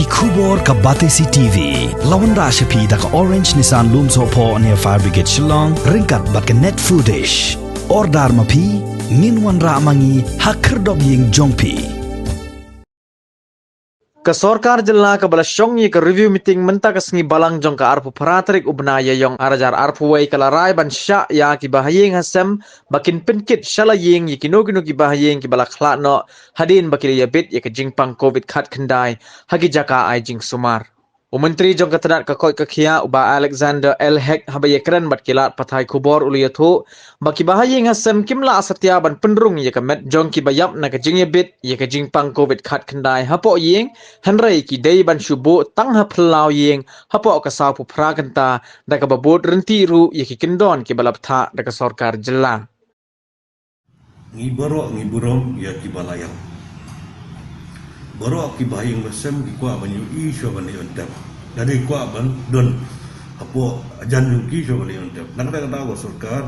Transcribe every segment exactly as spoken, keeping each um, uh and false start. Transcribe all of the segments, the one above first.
Khubor ka Batesi T V la wanrah sha phi da ka Orange Nissan Lumsohphoh near Fire Brigade Shillong, ryngkat bad ka Net Foodish. Order ma phi, ngin wanrah ma ngi ha khyrdop ïing jong phi. Ka sorkar jylla kaba la shong ïa ka review meeting mynta ka sngi Balang jong ka arphew phra tarik u bnai Ïaiong arhajar arphew wei ka la rai ban shah ïa ki bahaïing hasem ba kin pynkit sha la ïing ïa kino kino ki bahaïing kiba la khlad noh hadien ba ki la ïabit ïa ka jingpang covid khatkhyndai ha ki jaka ai jingsumar. U Myntri jong ka tnat ka koit ka khiah u Bah Alexander L Hek haba ïakren bad ki lad pathai khubor u la ïathuh ba ki bahaïing hasem kim lah satia ban pynrung ïa ka met jong kiba ïap na ka jingïabit ïa ka jingpang covid khatkhyndai hapoh ïing, hynrei ki dei ban shu buh tang ha phyllaw ïing hapoh ka sawphew phra kynta, da kaba bud ryntih ruh ïa ki kyndon kiba la bthah da ka sorkar jylla. Ngi baroh ngi burom ïa kiba la ïap. Baroh ki bahaïing hasem ki kwah ban ïohi shuwa ban leit ban tep. Lada ki kwah ban don hapoh hajan jong ki shuwa ban leit ban tep. Na kata ka daw ka sorkar,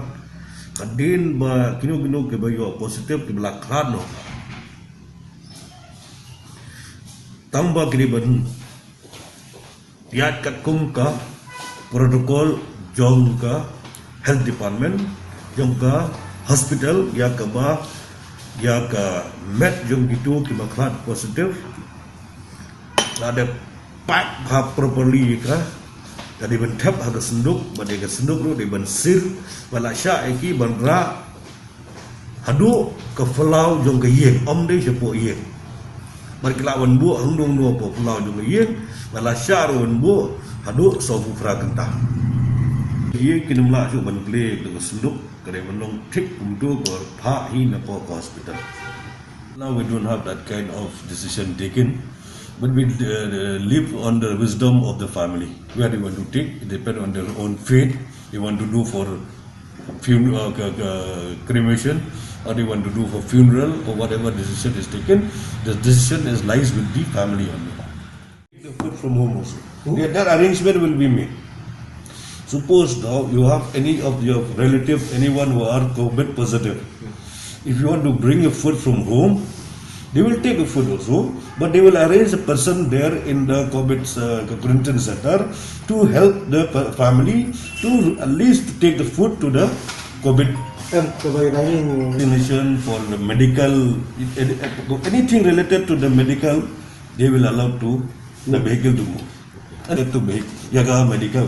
hadien ba kino kino kiba ïoh positive kiba la khlad noh, tang ba ki dei ban ïaid katkum ka protocol jong ka health department, jong ka hospital, ïa kaba, ïa ka met jong kito kiba khlad positive la dep pack ha properly ïa ka, ka dei ban thep ha ka synduk, bad ïa ka synduk ruh dei ban sil, ba la shah ïa ki ban rah haduh ka phyllaw jong ka ïing, ym dei shapoh ïing. Bad ki lah ban buh hangno hangno hapoh phyllaw jong ka ïing, bad la shah ruh ban buh haduh sawphew phra kynta. Ïing kin ym lah shuh ban plie da ka synduk, ka dei ban long thik kumto ka phah hi napoh ka hospital. Now we don't have that kind of decision taken, but we uh, live on the wisdom of the family. Where they want to take, it depends on their own faith. They want to do for fun- uh, c- c- cremation, or they want to do for funeral, or whatever decision is taken, the decision is lies with the family only. The food from home also. Yeah, that arrangement will be made. Suppose now you have any of your relative, anyone who are COVID positive. If you want to bring a food from home, they will take a food also, but they will arrange a person there in the COVID uh, quarantine center to help the pa- family to at least take the food to the COVID. Em, coba tanya ni. Vaccination, for the medical, anything related to the medical, they will allow to the vehicle to move. And to vehicle, yeah, medical.